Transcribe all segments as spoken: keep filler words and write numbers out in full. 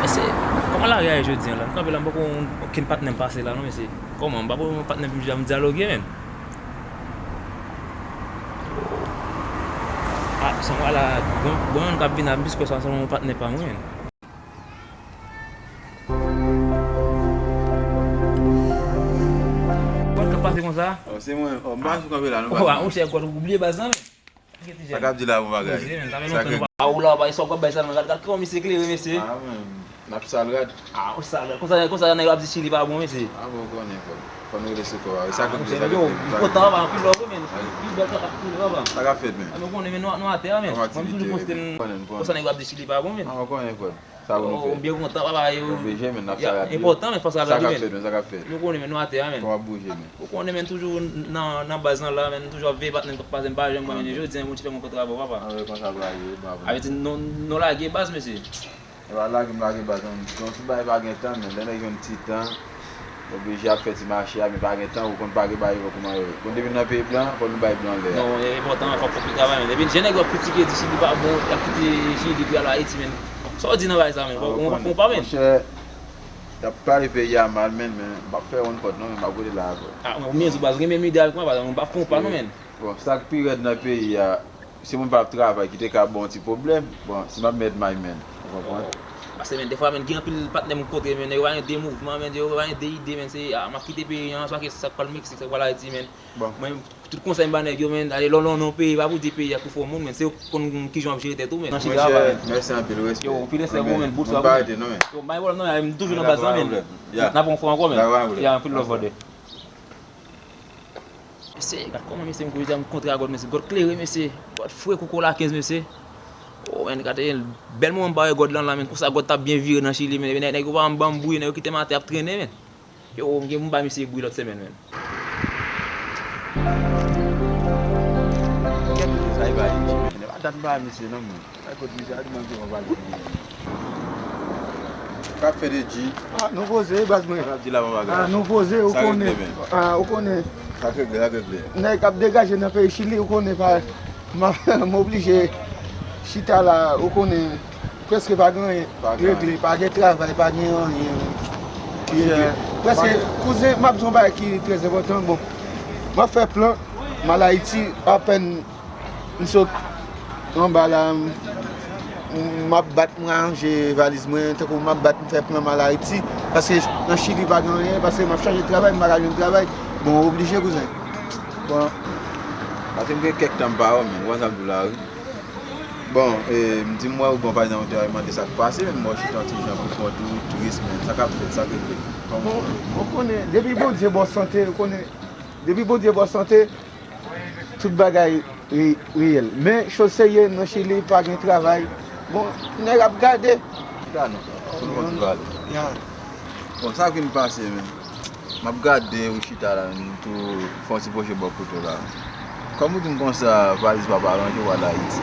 Se, kòman lari a ye jodi a la? M kanpe la, m poko wè okenn patnè m pase la non, mesye. Kòman? M pa wè yon patnè m, m dyaloge, menn. Ah, sanble la, bon, bon, moun k ap vin a biskò sa, sanble yon patnè pa mwen, menn. Kòman k ap pase konsa? Oh, se mwen. Oh, m pa sou kanpe la, nou pa. Oh, ah, monchè, kòman ou bliye baz la, menn? Sa k ap di la, bon bagay. Mesye, men, sa fè lontan nou pa. A, ou la, pa, sa w ap bay sa, men, gad, gad kòman misye klere, mesye. Ah, men, n ap sal rad. Ah, ou sal rad. Konsa, konsa, nèg yo ap di Chili pa bon, mesye. Ah, bon, ou konnen, fò, fò nou rete sou kò a. Sa k ap di, sa k ap di. Kontan, papa, anpil love, men. Pi bèl sa k ap koule, papa. Sa k ap fèt, men. Ah, men, ou konnen, men, nou, nou atè a, men. Mwen, m toujou poste, konsa nèg yo ap di Chili pa bon, men. Ah, ou konnen, fò. Sa pou nou fè? Oh, m byen kontan, papa, yo. Oblije, men, n ap sa, enpòtan, men, fòs a pèdi, men. Sa k ap fèt, men, sa k ap fèt. Nou konnen, men, nou atè a, men. Kòman ap bouje, men? Ou konnen, men, toujou nan, nan baz lan la, men, toujou ap veye patnè m k ap pase, m pa janm wè, men, jodi a, Bondye fè m rankontre avè w, papa. Ah, wi, konsa bagay yo, pa vre. A vle di, nou, nou lage baz, mesye. E pa lage m lage baz, non. Donk, tout bagay pa gen tan, men, lè nèg jwenn ti tan, oblije ap fè ti mache a, men pa gen tan, ou konn pa gen bagay yo kòman yo ye. Bon, depi n nan peyi blan, fò nou bay blan lè a. Non, e enpòtan, fòk, fòk li travay, men. Epi, jèn nèg yo ap kritike, di Chili pa bon, y ap kite Chili pou y al Ayiti, men. Sa w di nan bagay sa, men? Ou, ou, ou pa, men? Monchè, y ap pale peyi a mal, men, men m p ap fè wonn kont non, men m ap rete la avè w. Ah, men, ou byen di baz, ou gen menm ide avèk mwen, baz, m p ap fè yon pa non, men. Bon, sa k pi rèd nan peyi a, si moun pa ap travay, ki te ka ba w yon ti pwoblèm, bon, si m ap mèt may, men, ou konprann? Paske, men, defwa, men, gen anpil patnè m kontre, men, nèg yo pa gen de mouvman, men, yo pa gen de ide, men, se, ah, m ap kite peyi an, swa ke sa k pral Meksik, sa k pral Ayiti, men. Bon. Mwen, tout konsèy m ba nèg yo, men, ale lòlò nan peyi, pa pou di peyi a kou fò moun, men, se ou konn kijan w ap jere tèt ou, men. Nan Chili a, men. Monchè, mèsi anpil, respè. Yo, anpil respè pou ou, men, bout sa, men. N pa rete non, men. Yo, bay pwoblèm non, men, m toujou nan baz lan, men. N ap pran fò ankò, men. Ya, anpil love, brother. Mesye, gad kòman mesye m kouri, m kontre a God, mesye. God klere, mesye. God fre kou kola kenz, mesye. Oh, men, gade, bèl moman m pa wè God lan la, men, konsa God t ap byen vire nan Chili, men, nèg, nèg yo pa ban m bri, nèg yo kite m atè ap trennen, men. Yo, m gen pou m ba misye bri lòt semèn, men. Kèt, sa e pa G, men. Pa dat m pa misye, non, men. Sa kot misye a di mwen ki yon valè. K ap fè de G. Ah, nou poze, baz mwen. K ap di la, bon bagay. Ah, nou poze, ou konnen. Ah, ou konnen. Sa k regle, sa k regle. Nèg k ap degaje nan peyi Chili, ou konnen pa, m, m oblije chita la, ou konnen, prèske pa gen anyen regle, pa gen travay, pa gen anyen ki regle. Prèske, kouzen, m ap di yon bagay ki trè enpòtan, bon, m ap fè plan, m al Ayiti, apèn M sot anba la, m, m ap bat, m ranje valiz mwen, tankou m ap bat, m fè plan m al Ayiti, paske nan Chili pa gen anyen, paske m ap chache travay, m pa ka jwenn travay. Bon, oblije, kouzen. Bon. Paske m gen kèk tan m pa wè w, men, ou wè sa m di w la, wi. Bon, e, m di m wè ou, bon, pa egzanp, ou te mande sa k pase, men m wè w chita yon ti jan pou kont ou, tris, men, sa k ap fèt, sa k regle? Bon, ou konnen, depi Bondye ba w sante, ou konnen, depi Bondye ba w sante, tout bagay re-, reyèl. Men, choz serye, nan Chili, pa gen travay. Bon, nèg ap gade. Chita non, pou nou konn pale. Ya. Bon, sa k vin pase, men. M ap gade ou chita la, men, m tou fè yon ti pwoche bò kote w la. Kòm ou di m konsa, valiz pa pa ranje, w al Ayiti.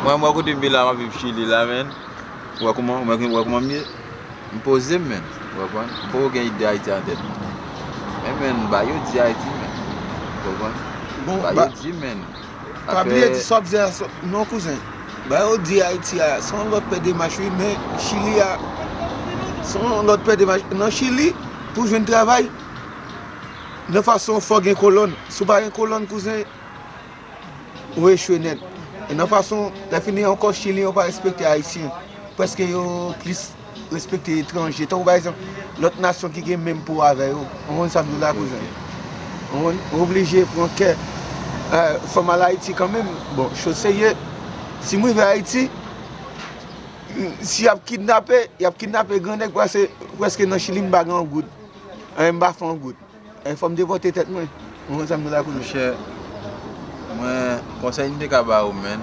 Mwen, mwen, kote m ye la, m ap viv Chili la, men. Ou wè kòman, ou wè, ou wè kòman m ye? M poze m, men. Ou konprann? M poko gen ide Ayiti nan tèt mwen. Men, men, ba yo di Ayiti, men. Ou konprann? Bon, ba yo di, men. Pa bliye di sa w ap di a, non, kouzen. Ba yo di Ayiti a, se yon lòt pè demach, wi, men Chili a, se yon lòt pè demach. Nan Chili, pou jwenn travay, nan fason fò gen kolòn. Si w pa gen kolòn, kouzen, ou echwe nèt. E nan fason, lè fini ankò, Chili, yo pa respekte Ayisyen. Prèske yo plis respekte etranje. Tankou pa egzanp, lòt nasyon ki gen menm po avè yo. Ou konprann sa m di w la, kouzen? Ou konprann? Ou oblije pran kè. Eh, fò m al Ayiti kanmenm. Bon, choz serye. Si m rive Ayiti, si y ap kidnape, y ap kidnape gran nèg, paske prèske nan Chili m pa gen yon goud. Eh, m pa fè yon goud. Eh, fò m depòte tèt mwen. Ou konprann sa m di w la, kouzen? Monchè, mwen, konsèy m te ka ba ou, men,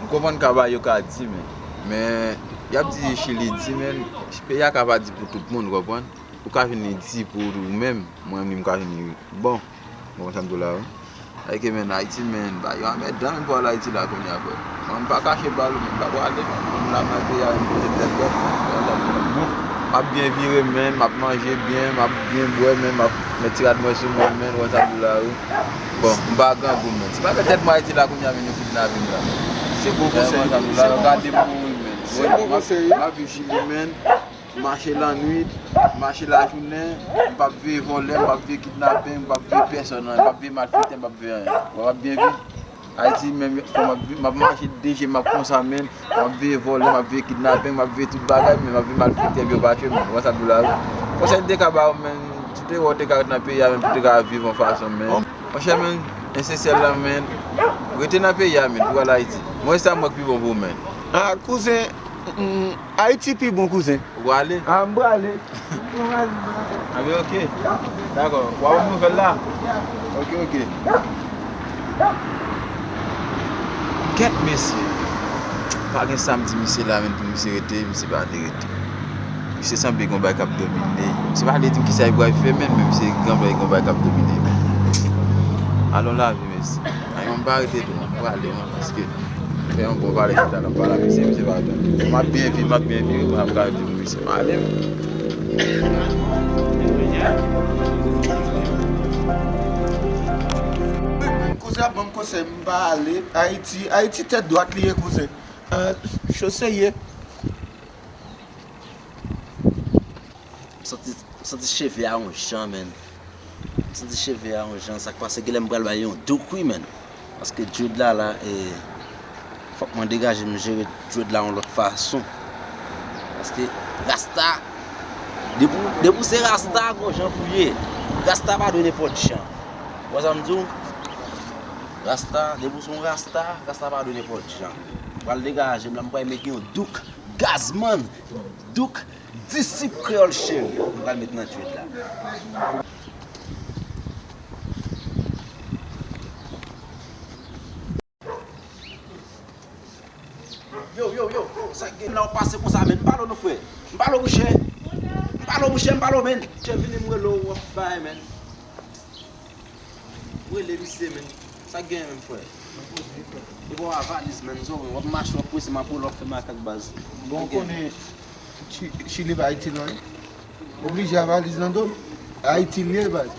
m konprann ka ba yo ka di, men, men, y ap di Chili di, men, peyi a ka pa di pou tout moun, ou konprann? Ou ka vin di pou ou menm, mwen menm m ka vin, bon, ou konprann sa m di w la, wi. Ayike, men, Ayiti, men, ba yo anmèdan, men, pou al Ayiti la kounye a, frè. Mwen, m pa kache ba l, men, m pa prale, men, m la nan peyi a, men, m poze tèt bò. M ap byen vire, men, m ap manje byen, m ap byen bwè, men, m ap met ti rad mwen sou mwen, men, ou konn sa m di w la, wi. Bon, m pa grangou, men. Si pa gen tèt mwen Ayiti la kounye a, men, yo kidnape m la. Se bon konsèy. Ou konn sa m di w la, gade pou ou, men. Mwen, m ap, m ap viv Chili, menn. M mache lannwit, m mache lajounen, m p ap veye vòlè, m p ap veye kidnapè, m p ap veye pèsòn, m p ap veye malfetè, m p ap veye anyen. Mwen, m ap byen viv. Ayiti, menm, fò m ap viv, m ap mache de je, m ap konsa, menn. M ap veye vòlè, m ap veye kidnapè, m ap veye tout bagay, men m ap veye malfetè, yo pa tchwe, menn. Wè sa m di w la, wi. Konsèy m te ka ba w, menn, si w te wè w te ka ret nan peyi a, menn, pou w te ka viv yon fason, menn. Monchè, menn, esansyèl la, menn, rete nan peyi a, menn, pou w al Ayiti. Mwen, sa m wè k pi bon pou w, menn. Ah, kouzen, mm, Ayiti pi bon, kouzen. Ou prale? Ah, m prale. Anben, oke. Dakò. W ap ban m nouvèl la? Oke, oke. Kèt, mesye. Pa gen sa m di misye la, menn, pou misye rete, misye pa vle rete. Misye sanble gen yon bagay k ap domine. Misye pa vle di m kisa li pral fè, menn, men misye gen yon bagay, gen yon bagay k ap domine. Alon lavi, mesye. Ay, mwen, m pa rete tou, mwen, m prale, mwen, paske fè yon bon pale chita la, m pale ak misye, misye pa tande. M ap byen viv, m ap byen viv, mwen, m ap ka rete pou misye. M ale, wi. Kouzen ap ban m konsèy, m pa ale. Ayiti, Ayiti tèt dwat li ye, kouzen. Ah, cho serye. M santi, m santi cheve a yon jan, menn. M santi cheve a yon jan, sa k pase, genlè m pral bay yon douk, wi, menn. Paske dread la, la, e, fòk mwen degaje m jere dread la yon lòt fason. Paske rasta, depi w, depi w se rasta, gon jan pou ye. Rasta pa dwe nenpòt jan. Ou wè sa m di w? Rasta, depi w se yon rasta, rasta pa dwe nenpòt jan. M pral degaje m la, m pral met yon douk, Gazman, douk, Disip Kreyòl Cheri, m pral met nan dread la. Yo, yo, yo, yo, sa k gen la w pase konsa, menn? M pale w non, frè. M pale w, monchè. M pale w, monchè, m pale w, menn. Monchè, vini m rele w, w ap bay, menn. Rele misye, menn. Sa k genyen menm, frè? E bon, a valiz, menn, zòrèy, w ap mache, w ap prese, m ap rele, w ap fè makak, baz. Bon, ou konnen Chi-, Chili pa itil anyen. Oblije a valiz nan do m. Ayiti l ye, baz.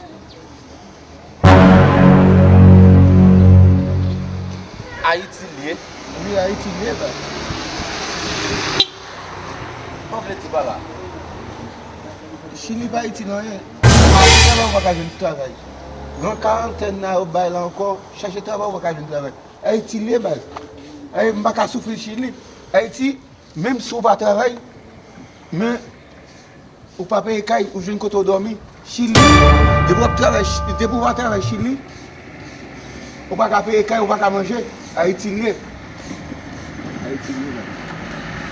Ayiti l ye? Wi, Ayiti l ye, baz. Sa w vle di pa la? Chili pa itil anyen. Travay ou pa ka jwenn travay. Gran karantèn nan yo bay la ankò, chache travay ou pa ka jwenn travay. Ayiti l ye, baz. Ay, m pa ka soufri Chili. Ayiti, menm si w pa travay, men ou pa peye kay, ou jwenn kote w dòmi. Chili, depi w ap travay, depi w pa travay Chili, ou pa ka peye kay, ou pa ka manje. Ayiti l ye. Ayiti l ye, baz.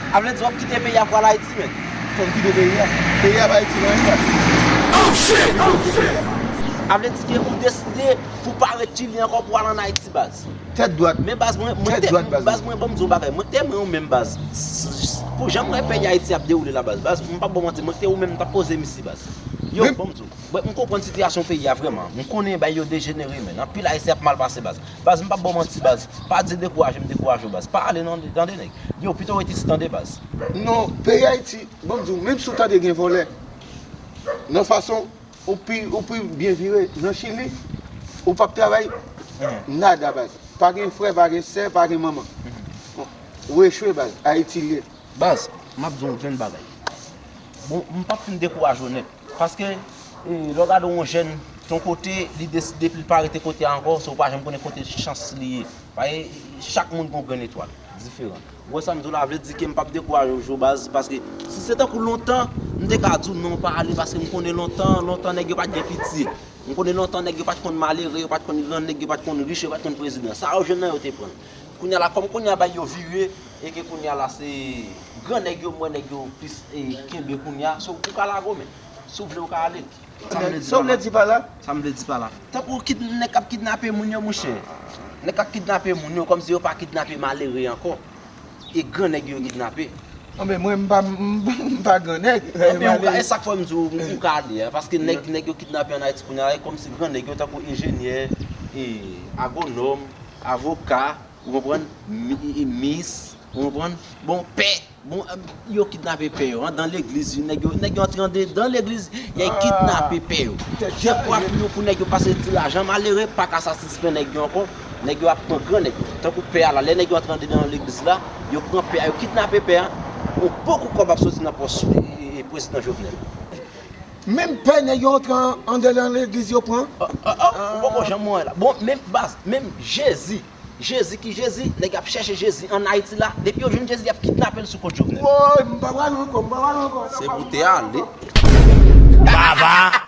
A vle di w ap kite peyi a pou al Ayiti, menn? Fò m kite peyi a. Peyi a pa itil anyen, baz. A vle di ke ou deside pou pa ret Chili ankò pou al ann Ayiti, baz. Tèt dwat. Men baz, mwen, mwen te, baz, mwen, ban m di w bagay. Mwen te renmen w menm, baz. S-, s-, pou jan m wè peyi Ayiti ap dewoule la, baz. Baz, m p ap ba w manti, mwen te ou menm m t ap poze m isi, baz. Yo, ban m di w. Mwen, m konprann sitiyasyon peyi a vrèman. M konnen bagay yo dejenere, menn. Anpil Ayisyen ap mal pase, baz. Baz, m p ap ba w manti, baz. Pa di dekouraje m dekouraje w, baz. Pa ale non, tande, nèg. Yo, pito w ret isi, tande, baz. Non, peyi Ayiti, ban m di w, menm si w tande gen vòlè, nan fason ou pi, ou pi byen vire nan Chili, ou p ap travay nada, baz. Pa gen frè, pa gen sè, pa gen manman. Ou echwe, baz. Ayiti l ye. Baz, m ap di w yon grenn bagay. Bon, m p ap fin dekouraje w nèt. Paske, e, lè w gade yon jèn, se yon kote, li deside pou li pa rete kote a ankò, so ou pa janm konnen kote chans li ye. Paske chak moun gen yon grenn etwal diferan. Ou wè sa m di w la, vle di ke m p ap dekouraje w, baz, paske si se tankou lontan, m te ka di w non, pa ale, paske m konnen lontan, lontan nèg yo pa t gen piti. M konnen lontan nèg yo pa t konn malere, yo pa t konn gran nèg, yo pa t konn rich, yo pa t konn prezidan. Sa yo jwenn nan yo te pran. Kounye a la, kòm kounye a bagay yo vire, e ke kounye a la se gran nèg yo, m wè nèg yo plis, e, kenbe kounye a, so ou ka lage w, men si w vle ou ka ale. Sa m vle di pa la? Sa m vle di pa la? Tankou kid-, nèg k ap kidnape moun yo, monchè. Nèg k ap kidnape moun yo, kòmsi yo pa kidnape malere ankò. E gran nèg yo kidnape. Anben, mwen, m pa, m, m pa gran nèg. Anben, ou ka, e sa k fè m di w, ou ka ale a, paske nèg, nèg yo kidnape ann Ayiti kounye a, e kòmsi gran nèg yo, tankou enjenyè, e agwonòm, avoka, ou konprann, mi-, e, mis, ou konprann, bon, pè. Bon, em, yo kidnape pè yo, anndan legliz, wi, nèg yo, nèg yo antre anndan legliz, y al kidnape pè yo. Dèfwa pou yo, pou nèg yo pase ti lajan, malere pa ka satisfè nèg yo ankò, nèg yo ap pran gran nèg yo. Tankou pè a la, lè nèg yo antre anndan legliz la, yo pran pè a, yo kidnape pè a, Yon bon kou kòb ap soti nan pòch e, e, e, prezidan Jovenel. Menm pè nèg yo antre an- anndan nan legliz yo pran. Oh, oh, oh, ou poko janm wè la. Bon, menm baz, menm Jezi. Jezi ki Jezi, nèg ap chèche Jezi an Ayiti la. Depi yo jwenn Jezi, y ap kidnape l sou kont Jovenel. Woy, m pa pral ankò, m pa pral ankò. Se pou te ale. Baba